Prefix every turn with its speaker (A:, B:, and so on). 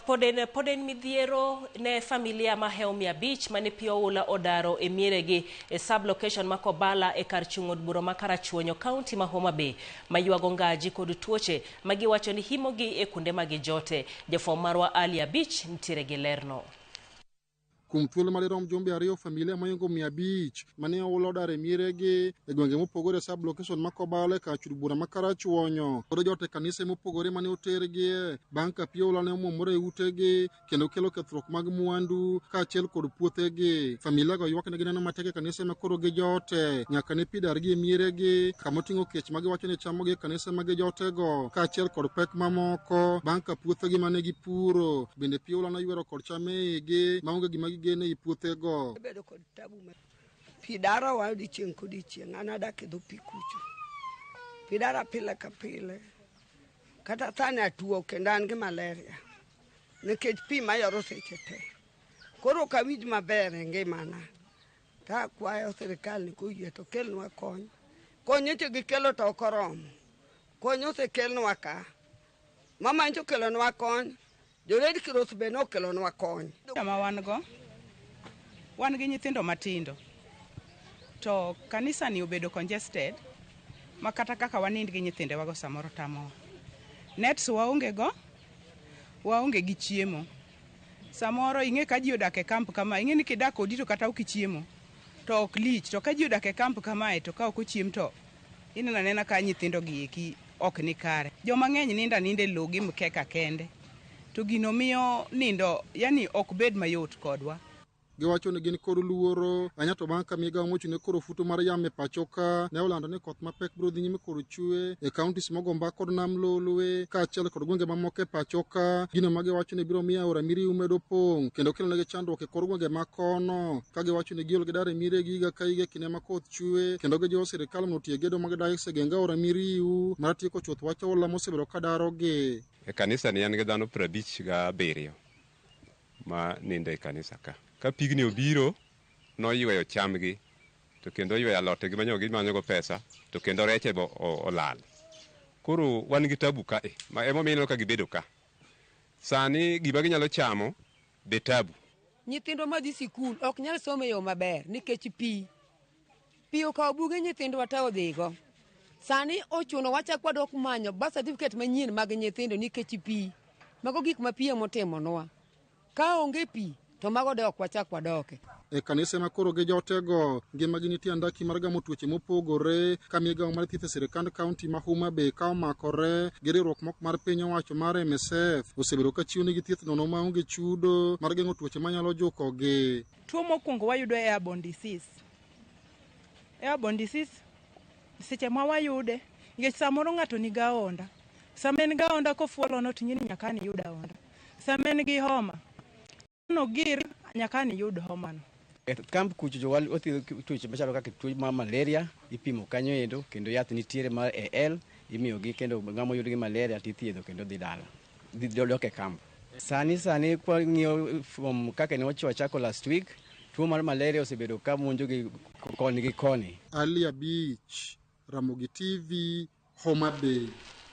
A: Koth pod en midhiero ne familia mahewo 500 mane pi oula odaro e mieregi e sub-location ma Kobala e kar chung' od bura ma Karachuonyo, kaunti ma Homa Bay, maywago ngaji kod tuoche ma giwacho ni himogi e kuonde ma gijote. Jafwambo marwa Ali Abich nitiere gi lerno.
B: Kuom thuolo madirom jumbe 2, familia mohingo 500 mane oula odar e mieregi e gwenge mopogore e sub-location ma Kobala e kar chung' bura ma Karachuonyo kod joot e kanise mopogore mane otergie bang' ka pi oula ne omwomore e utegi kendo kelo kethruok mag mwandu kaachiel kod puothegi. Familia go ywak ne gineno matek e kanise ma koro gijote nyaka ne pi dargi e mieregi kama oting'o kech ma giwacho ni chamogi e kanise ma gijotego kaachiel kod pek mamoko bang' ka puothegi mane gipuro bende pi oula noywero kod cham e igi maonge gima gigeno e puothego.
C: Bedo kod tabu ma pi darowa odiochieng' kodiochieng', an adak e dho pi kucho. Pi dara pile ka pile. Kata sani atuo kendo an gi malaria nikech pi mayoro seche te. Koro ok awinj maber e ngimana. To akwayo sirikal ni koyie to kelnwa kony. Kony nyocha gikelo to ok oromo. Kony osekelnwa ka. Mama nyocha okelonwa kony. Jo Red Cross be nokelonwa kony.
D: Sama wan go, wan gi nyithindo matindo. To kanisa ni obedo congested ma kata kaka wanind gi nyithindewago samoro tamowa. Nets waonge go, waonge gi chiemo. Samoro ing'e ka ji odak e camp kama, ing'e ni kidak odi to kata ok ichiemo to ok lich. To ka ji odak e camp kamae to ka ok ochiem to ineno anena ka nyithindo gi eki ok ni kare. Joma ng'eny nindo aninda e lowo gi mkeka kende. To gino miyo nindo yani ok bed mayot kodwa.
B: Giwacho ni gin kod luoro ahinya to bang' ka migawo mochung' ne koro futo mar yamo e pacho ka ne olando ni koth mapek biro dhi nyime kod chwe e kauntis mogo mbaka kod Nam Lolwe kaachiel kod gwenge mamoko e pacho ka, gino ma giwacho ni biro miyo aora Miriu medo pong' kendo kelonegi chandruok e kor gwenge ma kono, ka giwacho ni giol gidar e mieregi higa ka higa e kinde ma koth chwe kendo gijiwo sirikal mondo otiek gedo mag dikes e geng aora Miriu mar tieko chuth wach oula mosebedo ka darogi.
E: E kanisa ni an gi dhano 57 ma nindo e kanisa ka. Ka pigni obiro, noyweyo chamgi, to kendo oyweyo alotegi ma nyo gimanyogo pesa, to kendo reche be olal. Koro wan gi tabu ka e, ma emomiyo ineno ka gibedo ka. Sani gima ginyalo chamo be tabu.
F: Nyithindwa madhi sikul ok nyal somo e yo maber nikech pi. Pi okawo buge nyithindwa te odhigo. Sani ochuno wachak wadok manyo birth certificate manyien mag nyithindo nikech pi. Mago gik ma pi emotimonwa. Ka onge pi to mago de ok wachak wadoke.
B: E kanise ma koro gijotego, ngimagi nitie andaki mar gamo tuoche mopogore ka migawo mar thieth e sirikand kaunti ma Homa Bay ka omakore gi riwruok moko mar piny owacho mar MSF osebedo ka chiwo negi thieth nono maonge chudo mar geng'o tuoche manyalo jukogi.
G: Tuo mokwongo wayudo airborne disease. Airborne disease seche ma wayude nikech samoro ng'ato nigi ahonda. Sama en gi ahonda kofuolo no to ing'e ni nyaka an iyud ahonda. Sama en gi homa nogir nyaka an iyud homa no.
H: E kamp kucho jo wathiedho tuoche machalo kaka tuo mar malaria ipimo kanyo endo kendo yath nitiere mar AL imiyogi kendo ng'ama oyud gi malaria tithiedho kendo dhi dala dhi dok e kamp. Sani kwang'iyo from kaka ne wachako last week, tuo mar malaria osebedo ka monjo gi koni gi koni.
B: Ali Abich, Ramogi TV, Homa Bay.